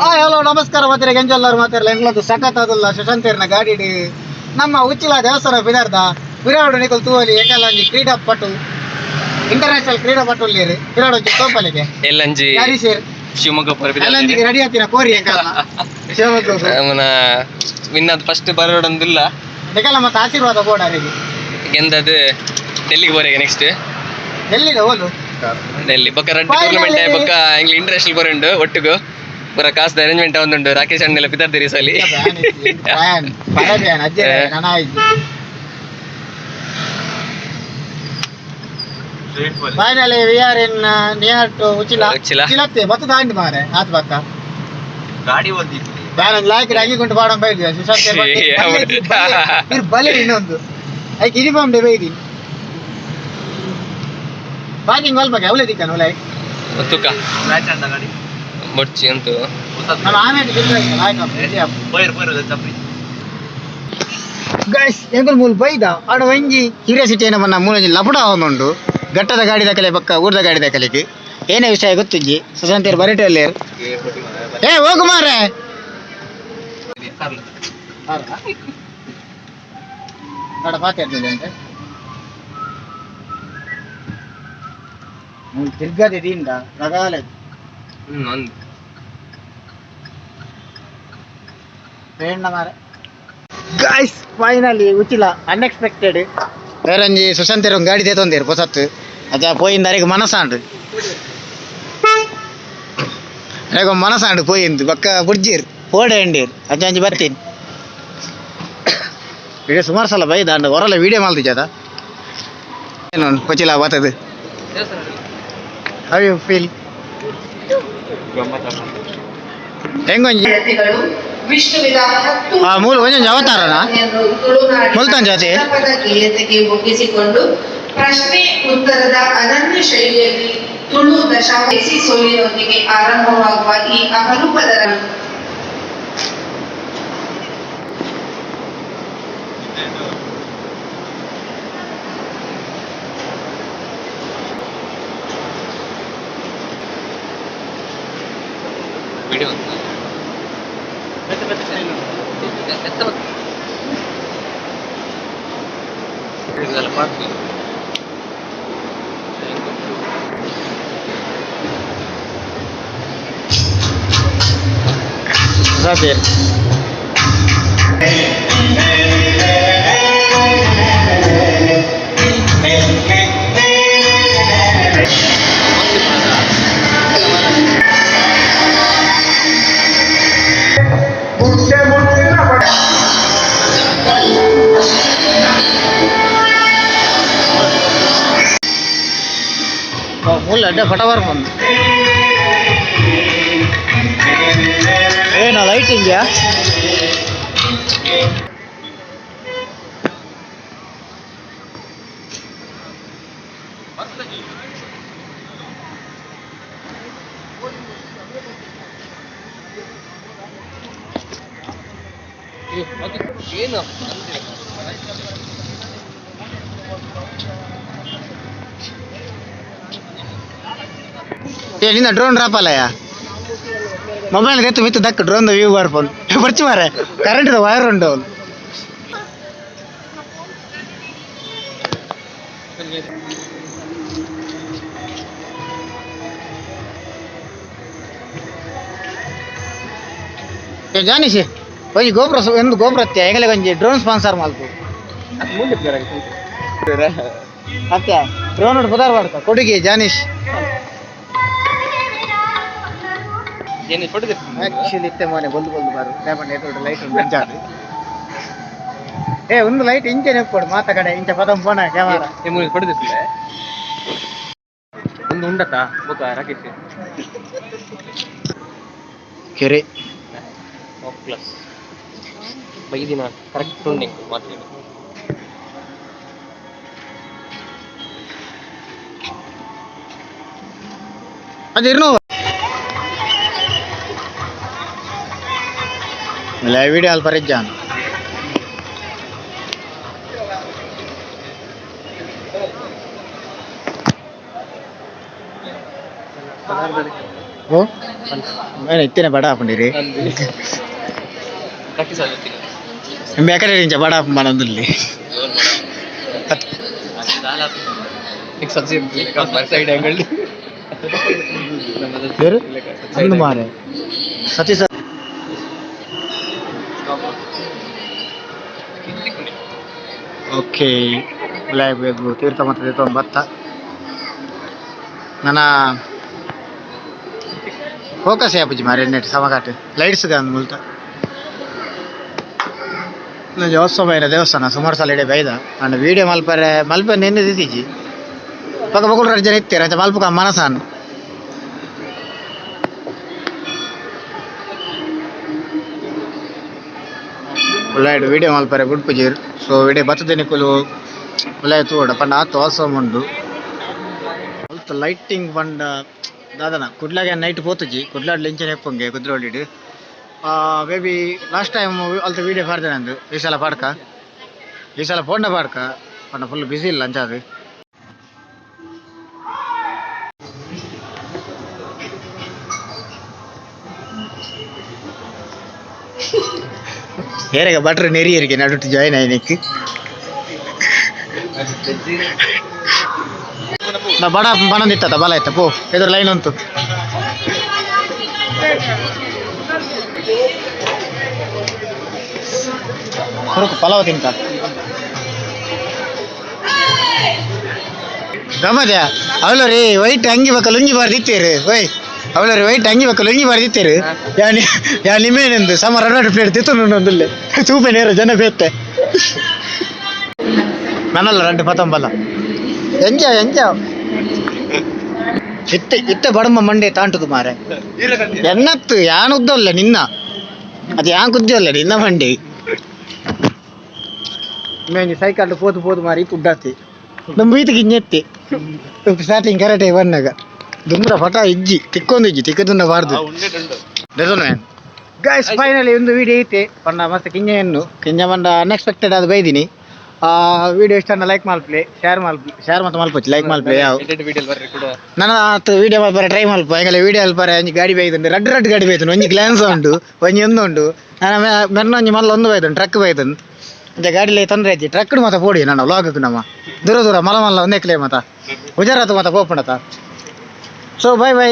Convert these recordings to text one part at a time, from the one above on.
Hi hello ನಮಸ್ಕಾರ ಮಾತ್ರ ಗಂಜಲ್ಲಾರು ಮಾತಾಡಲ್ಲ ಎಂಗ್ಲಂತು ಸಖತ್ ಅದಲ್ಲ ಸುಶಾಂತೇರ್ನ ಗಾಡಿಡ್ ನಮ್ಮ ಉಚ್ಚಿಲ ದೇವಸ್ಥಾನ ಬಿದಾರ್ದ ವಿರಾಡು ನಿಕಲ್ ತೂವಲಿ ಎಂಕಲ್ಲ ಒಂಜಿ ಕ್ರೀಡಾಪಟು ಇಂಟರ್ನ್ಯಾಷನಲ್ ಕ್ರೀಡಾಪಟು ಉಲ್ಲೇರು ವಿರಾಡು ಒಂಜಿ ತೋಪಲಿಗೆ ಎಲ್ಲಂಜಿ ಯಾರಿ ಸೇರ್ ಶಿವಮೊಗ್ಗ ಎಲ್ಲಂಜಿಗೆ ರೆಡಿ ಆತಿನ ಕೋರಿ ಎಂಕಲ್ಲ ಶಿವಮೊಗ್ಗ ನಮ್ಮನ ವಿನ್ನದ್ ಫಸ್ಟ್ ಬರೋಡೊಂದಿಲ್ಲ. ನಿಕಲ್ಲ ಮತ್ತೆ ಆಶೀರ್ವಾದ ಬೋರ್ಡ್ ಅವರಿಗೆ. ಗೆಂದದು ಡೆಲ್ಲಿಗೆ ಬೋರೆಗೆ ನೆಕ್ಸ್ಟ್. ಎಲ್ಲಿದೆ ಓಲು? ಡೆಲ್ಲಿ ಬೊಕ್ಕ ರಡ್ಡ್ Finally. Tournament ಬೊಕ್ಕ ಎಂಗ್ಲ ಇಂಟರ್ನ್ಯಾಷನಲ್ ಬರುಂಡು ಒಟ್ಟುಗು ಪೂರ ಕಾಸ್ದ ಅರೇಂಜ್ಮೆಂಟ್ ಒಂದುಂಡು. ರಾಕೇಶ್ ಅಣ್ಣೆಲ್ಲ ಪಿತಾರ್ದಿರಿ ಸಲಿ. ಪರಬ್ಯಾನ್ ಅಜ್ಜೆ ನನ ಆಯ್ತು. Finally we are in near to Uchila. Uchila. ಉಚಿಲತ್ತೆ ಬತ್ತ ದಾಂಡಿ ಮಾರೆ ಆತ್ ಬಕ್ಕ. ಗಾಡಿ ಒಂದಿತ್ತು. ಬ್ಯಾನ್ ಲಾಯ್ಕ್ ಅಂಗಿ ಗುಂಟು ಪಾಡಂ ಬೈದಿ ಸುಶಾಂತ್. ಇರ್ ಬಲೆ ಇನ್ನೊಂದು ಐಕ್ ಯೂನಿಫಾರ್ಮ್ ಡೆ ಬೈದಿ ಪಾರ್ಕಿಂಗ್ ಅಲ್ಪ ಅವಲೇ ದಿಕ್ಕನು ಲೈಕ್. ತುಕ. ಮ್ಯಾಚ್ ಅಂದ ಗಾಡಿ. ಬೊಡ್ಚಿ ಅಂತೂ. ನಮ್ಮ ಆಮೇಲೆ ಆಯ್ತು. ಪೋಯಿರ್ ಪೋಯಿರ್ ಚಪ್ರಿ. ಗೈಸ್, ಎಂಕುಲು ಮೂಲು ಬೈದ ಆಡ ಒಂಜಿ ಕ್ಯೂರಿಯಾಸಿಟಿ ಏನಮ್ಮ ಮೂಲೊಂಜಿ ಲಪಡ ಆವೊಂದುಂಡು ಘಟ್ಟದ ಗಾಡಿ ದಾಖಲೆ ಬಕ್ಕ ಊರ್ದ ಗಾಡಿ ದಾಖಲೆಗೆ ಏನೇ ವಿಷಯ ಗೊತ್ತಿಜ್ಜಿ. ಸುಶಾಂತೇರ್ ಬರಟೆ ಅಲ್ಲಿ. ಏ ಹೋಗು ಮಾರ್ರೆ. ಆಡ ಮಾತಾಡ್ಲಿಲ್ಲ ಅಂತೆ. ಮೂಲು ತಿರ್ಗದೆ ದಿಂದ ರಗಾಲೆ. ಒಂದು. ಬೇಡ ಮಾರೆ. ಗೈಸ್, ಫೈನಲಿ ಉಚಿಲ ಅನ್ಎಕ್ಸ್ಪೆಕ್ಟೆಡ್ ಬೇರಂಜಿ ಸುಶಾಂತೇರ್ ಒಂದು ಗಾಡಿ ತೇತೊಂದೇರು ಪೊಸತ್ತು ಅಚ್ಚ ಪೋಯಿಂದ ಅರೆಗ್ ಮನಸಾಂಡು ಅರೆಗ್ ಮನಸಾಂಡು ಪೋಯಿಂದು ಬಕ್ಕ ಬುಡ್ಜೀರ್ ಪೋಡೆ ಅಂಡೀರ್ ಅಚ್ಚ ಅಂಜಿ ಬರ್ತೀನಿ. ವಿಡಿಯೋ ಸುಮಾರು ಸಲ ಬೈದ ಅಂಡ ಹೊರಲ್ಲ ವಿಡಿಯೋ ಮಲ್ತಿಜದ ಏನು ಕೊಚಿಲ ಬತ್ತದು. How you feel? ಹೆಂಗೊಂಜಿ ವಿದ್ಯಾರ್ಥಿಗಳು ವಿಷ್ಣುವಿನ 10 ಆ, ಮೂಲ ಒಂಜೊಂಜಿ ಅವತಾರನಾ? ತುಳುನಾಡಿನ ಮುಲ್ತಾನ್ ಜಾತಿ? ಜನಪದ ಗೇಯತೆಗೆ ಒಗ್ಗಿಸಿಕೊಂಡು ಪ್ರಶ್ನೆ ಉತ್ತರದ ಅನನ್ಯ ಶೈಲಿಯಲ್ಲಿ ತುಳು ದಶಾವಹಿಸಿ ಸೋಲಿನೊಂದಿಗೆ ಆರಂಭವಾಗುವ ಈ ಅಪರೂಪದ ವಿಡಿಯೋ ಸುಶಾಂತೇರ್ ಫುಲ್ ಅಡ್ಡ ಫಟವರ್ ಬಂದು ಏನೋ ಲೈಟಿಂಗ್ಯಾ? ಏನು? ಏ ನಿನ್ನ ಡ್ರೋನ್ ಡ್ರಾಪ್ ಅಲ್ಲಯ್ಯ. ಮೊಬೈಲ್ ಎತ್ತು ಮಿತ್ತು ದಕ್ಕ ಡ್ರೋನ್ ವ್ಯೂ ಬರ್ಪೋನು ಬರ್ಚಿ ಮಾರೆ. ಕರೆಂಟ್ ವೈರ್ ಉಂಟು ಅವನು. ಏ ಜಾನಿಶ್ ಒಂಜಿ ಗೋಪುರ ಒಂದು ಗೋಪುರ ಅತ್ಯ ಎಂಗಲೆ ಒಂಜಿ ಡ್ರೋನ್ ಸ್ಪಾನ್ಸರ್ ಮಲ್ಪು ಅತ್ಯ ಡ್ರೋನ್ ಪುದಾರ್ ಮಾಡ್ಕ ಕೊಡುಗೆ ಜಾನಿಶ್. ಏನು ಫೋಟೋ? ಆಕ್ಚುಲಿ ಇತ್ತೆ ಮೋನೆ ಬೊಲ್ದು ಬೊಲ್ದು ಬಾರು ಲೇಪಂಡ ಎದುರು ಲೈಟ್ ಉಂಟು ಇಂಚಾದು. ಏ ಒಂದು ಲೈಟ್ ಇಂಚೆ ನೆಪ್ಪೊಡು ಮಾತ ಕಡೆ ಇಂಚ ಪದಂ ಪೋಣ ಕ್ಯಾಮರಾ. ಫೋಟೋ ಒಂದು ಉಂಡತಾ ಬೊಕ್ಕ ರಾಕೇಶ್. ಕೆರೆ. ಪ್ಲಸ್ ಬೈದಿನ ಕರೆಕ್ಟ್ ಉಂಡು ಮಾತಾಡಿ. ಅದು ಇರ್ನೋ ಲೈವ್ ವಿಡಿಯೋ ಅಲ್ಪ ರೆಜ್ಜಾನ್. ಓ. ಏನು ಇತ್ತೇನೆ ಬಡ ಹಾಕೊಂಡಿರಿ. ಪ್ರಾಕ್ಟೀಸ್ ಆಗುತ್ತೆ. ಬೇಕಡೆ ಇಂಚ ಬಡ ಮನಂದುಲ್ಲಿ. Side angle. ಬೇರೆ ಅಂದು ಮಾರೆ ಸತೀಶ. ಓಕೆ, ಬೇಕು ತೀರ್ಥ ಮತ್ತು ತೀರ್ಥ ಭತ್ತ. ನನ್ನ ಫೋಕಸ್ ಯಾಪುಜಿ ಮಾರೆ ನೆಟ್ ಸಮಗಾಟ್ ಲೈಟ್ಸ್ ಗಾಂದ್ ಮುಲ್ತ. ದೇವಸ್ಥಾನ ದೇವಸ್ಥಾನ ಸುಮಾರು ಸಲ ಇಡೆ ಬೈದ ಅಂಡ್ ವೀಡಿಯೋ ಮಲ್ಪರೆ ಮಲ್ಪೆ ನಿನ್ನೆ ದಿತೀಜಿ ಪಕ್ಕ ಬকুಲ್ ರಡ್ ಜನ ಇತ್ತೀರ ಅಂಚ ಮಲ್ಪಕ ಮನಸಾನ್. ಒಳ್ಳೆ ವೀಡಿಯೋ ಮಲ್ಪರೆ ಬುಡ್ಪುಜೀರ್. ಸೊ ವಿಡಿಯೋ ಬತ್ತದ ನಿಕುಲು ಒಳ್ಳೆ ತೂವಡ ಪಂಡ ಆತ್ ವಾಸಮ್ ಉಂಡು. ಅಲ್ತ ಲೈಟಿಂಗ್ ಪಂಡ ದಾದನ ಕುಡ್ಲಾಗೆ ನೈಟ್ ಪೋತುಜಿ ಕುಡ್ಲಾಡ್ ಇಂಚನೆ ಎಪ್ಪಂಗೆ ಕುದ್ರೋಳಿಡ್. ಬೇಬಿ ಲಾಸ್ಟ್ ಟೈಮ್ ಅಲ್ತ ವೀಡಿಯೋ ಪಾಡ್ದೆ ನಂದು. ಈ ಸಲ ಪಾಡ್ಕ, ಈ ಸಲ ಪೋಂಡ ಪಾಡ್ಕ ಪಂಡ ಫುಲ್ ಬಿಸಿ ಇಲ್ಲ ಅಂಚಾದು. ಏರೆಗ ಬಟ್ರ್ ನೆರಿಯರಿಗೆ ನಡುಟ್ಟು ಜಾಯ್ನ್ ಆಯ್ನಿಕ್ ನಾ ಬಡ ಬಣಂದಿತ್ತ ಬಲ ಆಯ್ತ ಪೋ ಎದುರು ಲೈನ್ ಉಂಟು. ಹುರುಕು ಪಲಾವ್ ತಿಂತ ಗಮದ. ಅವಳರಿ ವೈಟ್ ಅಂಗಿ ಬಕ್ಕ ಲುಂಗಿ ಬಾರ್ದಿತ್ತೀರು. ಓಯ್, ಅವಳರಿ ವೈಟ್ ಅಂಗಿ ಬಕ್ಕ ಲುಂಗಿ ಬಾರ್ದಿತ್ತೀರು. ಯಾನಿ ಯಾ ನಿಮೇನೆಂದು ಸಮ ರಡಾಡು ಪ್ಲೇಟ್ ತಿತ್ತು ತೂಪೆ ನೇರ ಜನ ಬೇತ್ತೆ ನನ್ನಲ್ಲ ರಂಡು ಪತಂಬಲ್ಲ ಎಂಜ ಎಂಜ ಇತ್ತೆ ಇತ್ತೆ ಬಡಮ ಮಂಡೆ ತಾಂಟುದು ಮಾರೆ ಎನ್ನತ್ತು ಯಾನ್ ಉದ್ದಲ್ಲ ನಿನ್ನ ಅದು ಯಾನ್ ಕುದ್ದಲ್ಲ ನಿನ್ನ ಮಂಡೆ. ಮೇಂಜಿ ಸೈಕಲ್ ಪೋದು ಪೋದು ಮಾರಿ ಉಡ್ಡಾತಿ ನಮ್ಮ ಈತಕ್ಕೆ ಇಂಜೆತ್ತಿ ಸ್ಟಾರ್ಟಿಂಗ್ ಕರೆಕ್ಟ್ ಬಂದಾಗ ದುಮ್ರ ಫಟ ಇಜ್ಜಿ ತಿಕ್ಕೊಂದು ಇಜ್ಜಿ ತಿಕ್ಕದುನ್ನ ಬಾರ್ದು. ಗೈಸ್, ಫೈನಲಿ ಒಂದು ವಿಡಿಯೋ ಐತೆ ಪಂಡ ಮಸ್ತ್ ಕಿಂಜ ಎನ್ನು ಕಿಂಜ ಪಂಡ ಅನ್ಎಕ್ಸ್ಪೆಕ್ಟೆಡ್ ಅದು ಬೈದಿನಿ. ಆ ವಿಡಿಯೋ ಇಷ್ಟ ಲೈಕ್ ಮಲ್ಪ್ಲೆ, ಶೇರ್ ಮಲ್ಪ್ಲೆ, ಶೇರ್ ಮತ್ತೆ ಮಲ್ಪೊಚ್ಚಿ, ಲೈಕ್ ಮಲ್ಪ್ಲೆ ಯಾವ ವಿಡಿಯೋ ಬರ್ರಿ ಕೂಡ. ನನ್ನ ಆತ ವಿಡಿಯೋ ಮಲ್ಪರೆ ಟ್ರೈ ಮಲ್ಪ. ಎಂಗಲೆ ವಿಡಿಯೋ ಮಲ್ಪರೆ ಒಂಜಿ ಗಾಡಿ ಬೈದುಂಡು, ರಡ್ಡು ರಡ್ಡು ಗಾಡಿ ಬೈದುಂಡು. ಒಂಜಿ ಗ್ಲಾನ್ಸ್ ಉಂಡು, ಒಂಜಿ ಒಂದು ಉಂಡು. ನಾನು ಮೆರ್ನ ಒಂಜಿ ಮಲ್ಲ ಒಂದು ಬೈದುಂಡು, ಟ್ರಕ್ ಬೈದುಂಡು. ಅಂಚ ಗಾಡಿಲೇ ತೊಂದರೆ ಆಯ್ತು. ಟ್ರಕ್ ಮಾತ ಪೋಡಿ ನಾನು ವ್ಲಾಗ್ ನಮ್ಮ ದೂರ ದೂರ ಮಲ ಮಲ್ಲ ಒಂದೇ ಕ್ಲೇ ಮಾತ ಗುಜರಾತ್ ಮಾತ ಪೋಪುಂಡತ. ಸೊ ಬೈ ಬೈ.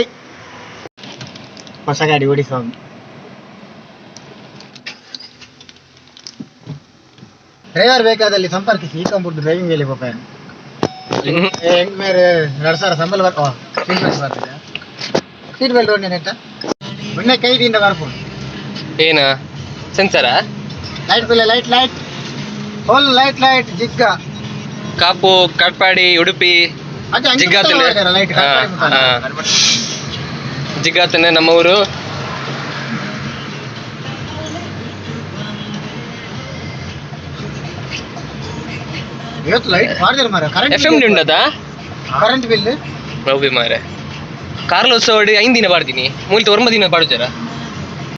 ಹೊಸ ಗಾಡಿ ಓಡಿಸೋ ಡ್ರೈವರ್ ಬೇಕಾದಲ್ಲಿ ಸಂಪರ್ಕಿಸಿ. ಈ ಕಂಪ್ಯೂಟರ್ ಡ್ರೈವಿಂಗ್ ಹೇಳಿ ಪಾಪ ಹೆಂಗ್ ಮೇರೆ 2000 ಸಂಬಳ ಬರ್ ಸೀಟ್ ಬೆಲ್ಟ್ ಬರ್ತದೆ. ಸೀಟ್ ಬೆಲ್ಟ್ ಉಂಟು ಮೊನ್ನೆ ಕೈದಿಂದ ಬರ್ಪುಂಡು. ಏನ ಸೆನ್ಸರಾ? ಲೈಟ್ ಬಿಲ್ಲ, light light whole light light ಜಿಗ್ಗ. ಕಾಪು, ಕಾಟ್ಪಾಡಿ, ಉಡುಪಿ. ಅದೇ ಅಂಚೆ ಜಿಗ್ಗಾತನೆ. ಲೈಟ್. ಹಾ, ಜಿಗ್ಗಾತನೆ ನಮ್ಮ ಊರು. ಇವತ್ತು ಲೈಟ್ ಮಾಡಿದ್ರೆ ಮಾರ ಕರೆಂಟ್ ಎಫ್ ಎಂ ಉಂಡದಾ? Current bill. ರವಿ ಮಾರೆ ಕಾರ್ಲೋತ್ಸವ 5 ದಿನ ಪಾಡ್ತೀನಿ ಮೂಲ್ತ 9 ದಿನ ಪಾಡುತ್ತಾರ.